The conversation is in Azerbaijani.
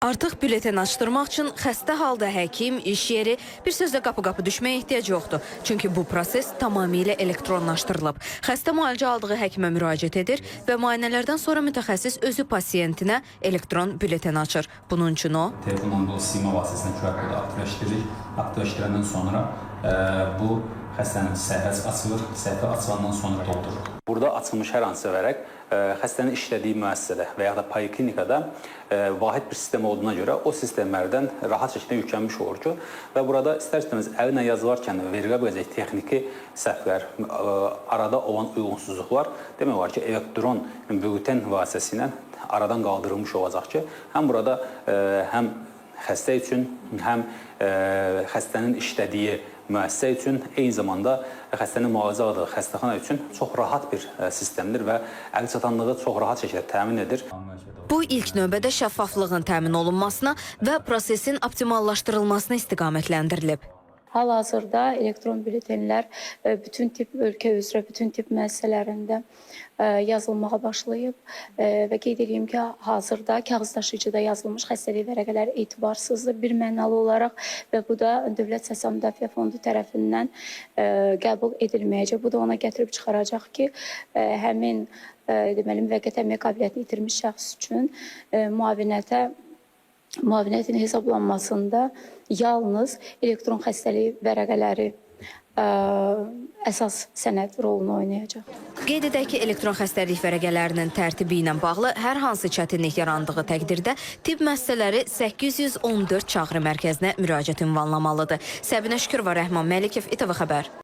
Artıq bülleten açdırmaq üçün xəstə halda həkim, iş yeri, bir sözlə qapı-qapı düşməyə ehtiyac yoxdur. Çünki bu proses tamamilə elektronlaşdırılıb. Xəstə müalicə aldığı həkimə müraciət edir və müayinələrdən sonra mütəxəssis özü pasiyentinə elektron bülleten açır. Bunun üçün o Telefonla da sima vasitəsilə QR kodu aktivləşdiririk. Aktivləşdirəndən sonra bu xəstənin səhifəsi açılır. Səhifə açılandan sonra doldururuq. Burada açılmış hər hansı vərəq xəstənin işlədiyi müəssisədə və ya da poliklinikada vahid bir sistem olduğuna görə o sistemlərdən rahat şəkildə yüklənmiş olur ki, və burada istər-istəməz əllə yazılarkən verilə biləcək texniki səhvlər, arada olan uyğunsuzluqlar demək olar ki, elektron bülten vasitəsilə aradan qaldırılmış olacaq ki, həm burada həm xəstə üçün, həm xəstənin işlədiyi müəssisə üçün, eyni zamanda xəstənin müalicə aldığı xəstəxana üçün çox rahat bir sistemdir və əlçatanlığı çox rahat şəkildə təmin edir. Bu ilk növbədə şəffaflığın təmin olunmasına və prosesin optimallaşdırılmasına istiqamətləndirilib. Hal-hazırda elektron bülletenlər bütün tibb ölkə üzrə, bütün tibb müəssisələrində yazılmağa başlayıb və qeyd edeyim ki, hazırda kağız daşıyıcıda yazılmış xəstəlik vərəqələri etibarsızdır bir mənalı olaraq və bu da Dövlət Sosial Müdafiə Fondu tərəfindən qəbul edilməyəcək. Bu da ona gətirib çıxaracaq ki, həmin deməli müvəqqəti əmək qabiliyyətini itirmiş şəxs üçün müavinətin hesablanmasında yalnız elektron xəstəlik vərəqələri əsas sənəd rolunu oynayacaq. Qeyd edək ki, elektron xəstəlik vərəqələrinin tərtibi ilə bağlı hər hansı çətinlik yarandığı təqdirdə tibb müəssisələri 814 çağrı mərkəzinə müraciət ünvanlamalıdır. Səbinə Şükürova, Rəhman Məlikov, İTV Xəbər.